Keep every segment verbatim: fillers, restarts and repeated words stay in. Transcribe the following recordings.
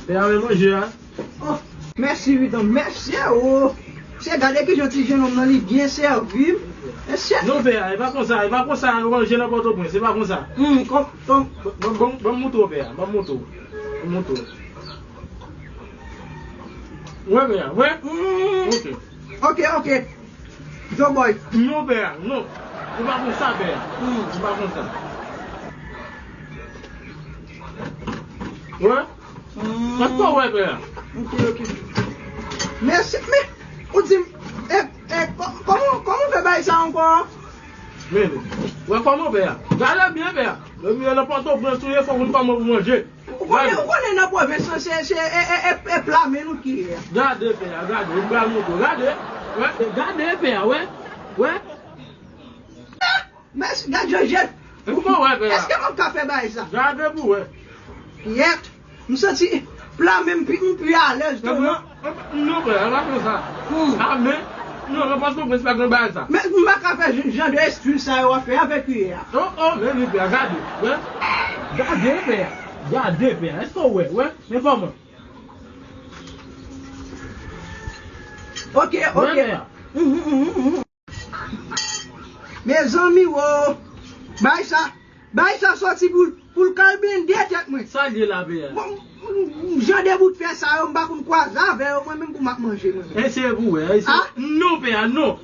Pè a, men manje a. Oh, mèsi, Vidan, mèsi, oh. Se gade kijan ti jennonm nan li byen sèvi m. Mesye. Non, pè a, e pa konsa, e pa konsa yo manje nan Pòtoprens, e pa konsa. Hmm, kon, kon. Ban, ban, ban m montre w, pè a, ban m montre w. Ban m montre w. Wè, pè a, wè? Hmm. Ok. Ok, ok. Joboy. Non, pè a, non. E pa konsa, pè a. Hmm. E pa konsa. Wè? Hmm. Èske w wè, pè a? Ok, ok. Mèsi, men, ou di m, e, e, kò-, kòman, kòman w fè bay sa ankò? Men, wè kòman, pè a? Gade byen, pè a. Lè w rive nan Pòtoprens, ou ye, fòk ou konn kòman pou manje. Ou konnen, ou konnen nan pwovens lan, se, se, e, e, e, e pla men nou ki ye a. Gade, pè a, gade, m pral montre w. Gade, wè, gade, pè a, wè, wè. Mèsi, gad Jojèt. Èske w wè, pè a? Èske m ap ka fè bagay sa? Gade pou wè. Yèt. M santi pla men m pi, m pi alèz tou, non? Non, pè a, pa konsa. Hmm. A, men, non, nan Pòtoprens pa gen bagay sa. Men m pa ka fè jan, jan de estil sa yo ap fè avèk kiyè a. Oh, oh, men li, pè a, gade, wè. Gade, pè a. Gade, pè a. Èske w wè, wè? Men kòman? Ok, ok. Wè, pè a. Mhm, mhm, mhm. Mezanmi, wo! Bay sa, bay sa sòti pou, pou l kal blende tèt mwen. Sa l ye la, pè a? Bon, jan de bout fè sa yo, m pa konn kwaze avè yo, mwen menm pou m ap manje, mwen menm. Eseye pou wè, eseye. Ah? Non, pè a, non.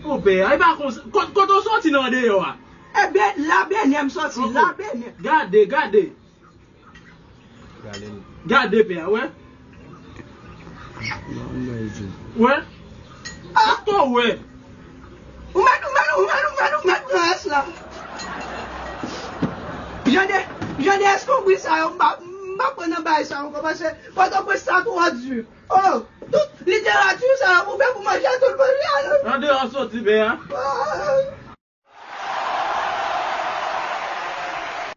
O, pè a, e pa konsa. Kot, kote w sòti nan deyò a? E ben, la Benè m sòti, la Benè. Gade, gade. Gade, pè a, wè. Wè. Èske w wè? Ou mèt, ou mèt, ou mèt, ou mèt, ou mèt pran S la. Jan de, jan de eskonbri sa yo, m pa, m pa pran nan bagay sa ankò, paske Pòtoprens sa twò di. Oh, tout literati sa yo pou fè pou manje, tout manje a, non? Andeyò sòti, pè a. Oh.